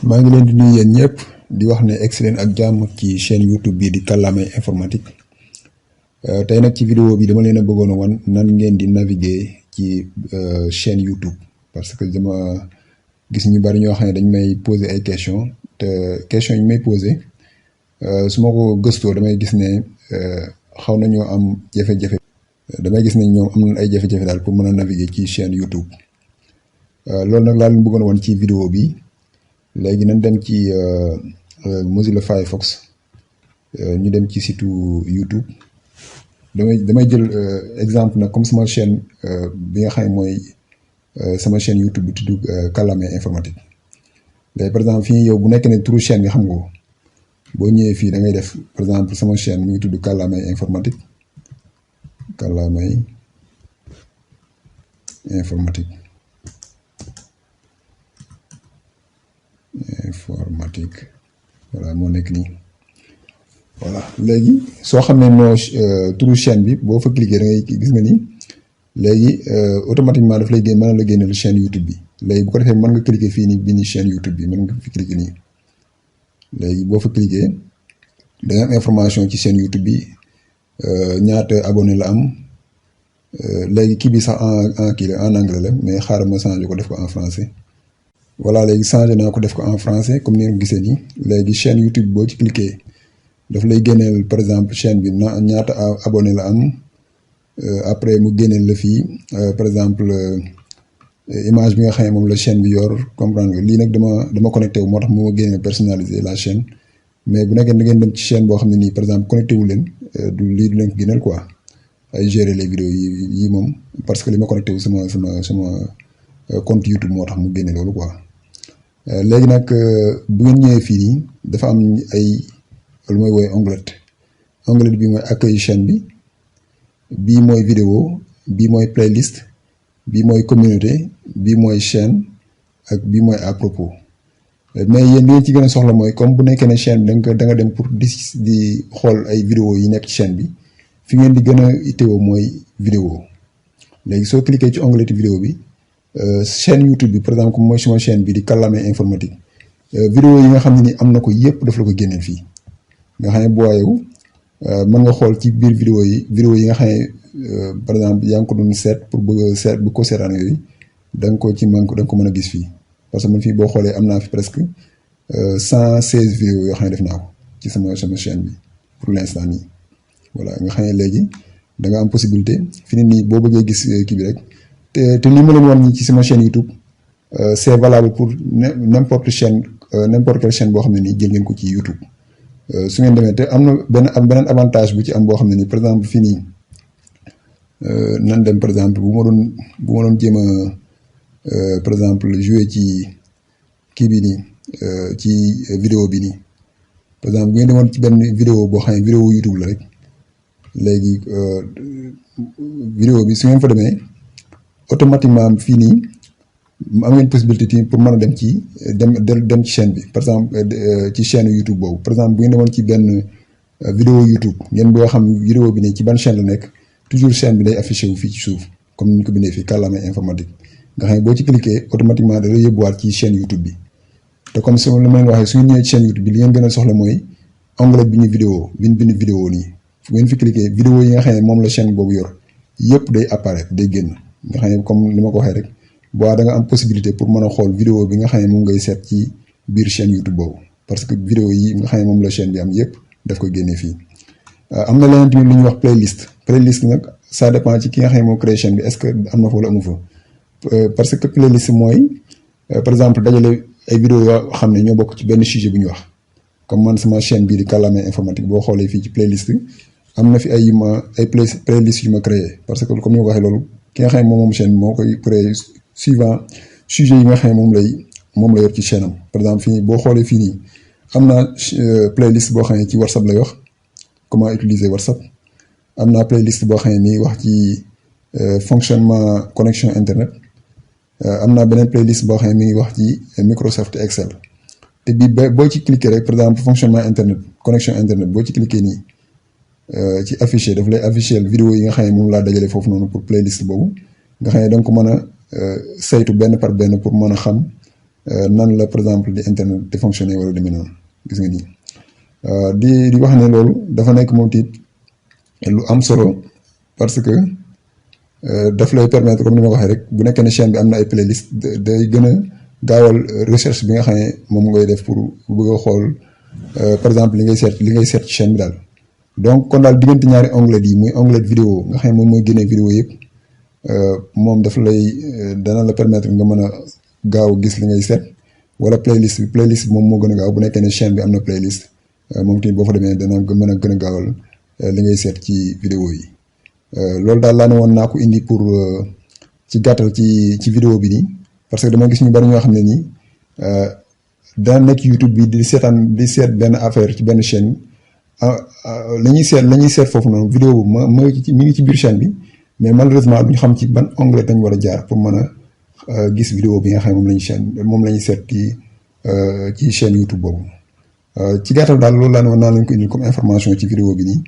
maa ngi leen di nuyu yéen ñëpp di wax ne excellent ak jàmm ci chaîne YouTube bi di Kàllaamay informatique tey nag ci vidéo bi dama leen a bëggoon a wan nan ngeen di naviguer ci chaîne YouTube parce que dama gis ñu bari ñoo xam ne dañ may poser ay questions te questions yi ñu may poser su ma ko gëstoo damay gis ne xaw nañoo am jafe-jafe. damay gis ne ñoom am na ay jafe-jafe daal pour mën a naviguer ci chaîne YouTube loolu nag laa leen bëggoon a wan ci vidéo bi. léegi nañ dem ci Mozilla Firefox ñu dem ci site YouTube damay jël exemple nag comme sama chaîne bi nga xam ne mooy sama chaîne YouTube bi tudd Kàllaamay informatique léegi par exemple fii yow bu nekk ne turu chaîne bi xam nga ko boo ñëwee fii da ngay def par exemple sama chaîne mi ngi tudd Kàllaamay informatique Kàllaamay informatique voilà moo nekk nii voilà léegi soo xam ne moo turu chaîne bi boo fa cliquer da ngay gis nga ni léegi automatiquement daf lay génn mën na la génneel chaîne YouTube bi léegi bu ko defee mën nga cliquer fii nii bi ni chaîne YouTube bi mën nga fi cliquer nii léegi boo fa cliquer da nga am information ci chaîne YouTube bi ñaata abonné la am léegi kii bi sax en kii la en anglais la mais xaaral ma changer ko def ko en français. voilà léegi changé naa ko def ko en français comme ni nga gisee nii léegi chaîne YouTube boo ci cliquer daf lay génneel par exemple chaîne bi ñaata abonné la am après mu génneel la fii par exemple image bi nga xam ne moom la chaîne bi yor comprendre nga lii nag dama connecté wu moo tax moo ma génneel personnaliser la chaîne mais bu nekkee da ngeen dem ci chaîne boo xam ne nii par exemple connecté wu leen du lii du leen ko génneel quoi ay gérer les vidéos yi moom parce que li ma connecté wu sama compte YouTube moo tax mu génne loolu quoi. léegi nag bu ngeen ñëwee fii nii dafa am ay lu may woowee onglet bi mooy accueil chaîne bi bii mooy vidéo bii mooy playlist bii mooy communauté bii mooy chaîne ak bii mooy à propos mais yéen li ngeen ci gën a soxla mooy comme bu nekkee ne chaîne bi da nga dem pour di xool ay vidéo yi nekk ci chaîne bi fi ngeen di gën a itteewoo mooy vidéo léegi soo cliquer ci onglet vidéo bi chaîne YouTube bi par exemple comme mooy sama chaîne bi di Kàllaamay informatique vidéo yi nga xam ne ni am na ko yëpp daf la ko génneel fii nga xam ne boo yow mën nga xool ci biir vidéo yi nga xam ne par exemple yaa ngi ko doon seet pour bëgg ko seetaan yooyu da nga ko mën a gis fii parce que man fii boo xoolee am naa fi presque 116 vidéos yoo xam ne def naa ko ci sama chaîne bi pour l'instant nii voilà nga xam ne léegi da nga am possibilité fi ni nii boo bëggee gis kii bi rek te li ma leen wan ñi ci sama chaîne YouTube c'est valable pour n'importe quelle chaîne boo xam ne nii jël ngeen ko ci YouTube su ngeen demee te am na beneen avantage bu ci am boo xam ne nii par exemple fii nii nan dem par exemple bu ma doon jéem a par exemple jouer ci kii bi nii ci vidéo bi nii par exemple bu ngeen demoon ci benn vidéo boo xam ne vidéo YouTube la rek léegi vidéo bi su ngeen fa demee automatiquement fii nii am ngeen possibilité pour mën a dem ci dem ci chaîne bi par exemple ci chaîne YouTube boobu par exemple bu ngeen demoon ci benn vidéo YouTube ngeen boo xam vidéo bi nii ci ban chaîne la nekk toujours chaîne bi day affiché wu fii ci suuf comme ni ñu ko bindee fii Kàllaamay informatique nga xam ne boo ci cliquer automatiquement da lay yóbbuwaat ci chaîne YouTube bi te comme su la ma leen waxee su ngeen ñëwee ci chaîne YouTube bi li ngeen gën a soxla mooy onglet bi ñu vidéo bi ñu bind vidéo nii fu ngeen fi cliquer vidéo yi nga xam ne moom la chaîne boobu yor yëpp day apparaître day génn nga xam ne comme li ma ko waxee rek boo da nga am possibilité pour mën a xool vidéo bi nga xam ne moom ngay seet ci biir chaîne YouTube boobu parce que vidéo yi nga xam ne moom la chaîne bi am yëpp daf koy génnee fii. am na leneen tamit lu ñuy wax playlist nag ça dépend ci ki nga xam ne moo créé chaîne bi est-ce que am na fa wala amu fa parce que playlist mooy par exemple dajale ay vidéo yoo xam ne ñoo bokk ci benn sujet bu ñu wax comme man sama chaîne bii di Kàllaamay informatique boo xoolee fii ci playlist am na fi ay playlist yu ma créé parce que comme ni ma ko waxee loolu. ki nga xam ne moom chaîne moo koy créé suivant sujet yi nga xam ne moom la yor ci chaîne am par exemple fii boo xoolee fii nii am naa playlist boo xam ne ci WhatsApp lay wax comment utiliser WhatsApp am naa playlist boo xam ne nii wax ci fonctionnement connexion internet am naa beneen playlist boo xam ne mi ngi wax ci Microsoft Excel te bii boo ci cliquer rek par exemple fonctionnement internet connexion internet boo ci cliquer nii ci affiché daf lay affiché vidéo yi nga xam ne moom laa dajale foofu noonu pour playlist boobu nga xam ne da nga ko mën a saytu benn par benn pour mën a xam nan la par exemple di internet di fonctionner wala demee noonu gis nga nii di wax ne loolu dafa nekk moom tiit lu am solo parce que daf lay permettre comme ni ma ko waxee rek bu nekkee ne chaîne bi am na ay playlist day gën a gaawal recherche bi nga xam ne moom ngay def pour bëgg a xool par exemple li ngay seet ci chaîne bi daal. donc kon daal diggante ñaari onglet yi muy onglet vidéo nga xam ne moom mooy génnee vidéo yëpp moom daf lay dana la permettre nga mën a gaaw gis li ngay seet wala playlist bi moom moo gën a gaaw bu nekkee ne chaîne bi am na playlist moom tamit boo fa demee dana mën a gën a gaawal li ngay seet ci vidéo yi. loolu daal laa ne woon naa ko indi pour ci gàttal ci vidéo bi nii parce que dama gis ñu bari ñoo xam ne nii dana nekk YouTube bi di seet benn affaire ci benn chaîne la ñuy seet foofu noonu vidéo bu mi ngi ci biir chaîne bi mais malheureusement duñ xam ci ban onglet lañ war a jaar pour mën a gis vidéo bi nga xam ne moom la ñuy seet ci chaîne YouTube boobu ci gàttal daal loolu laa ne woon naa lañ ko indil comme information ci vidéo bi nii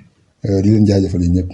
di leen jaajëfal yi ñëpp.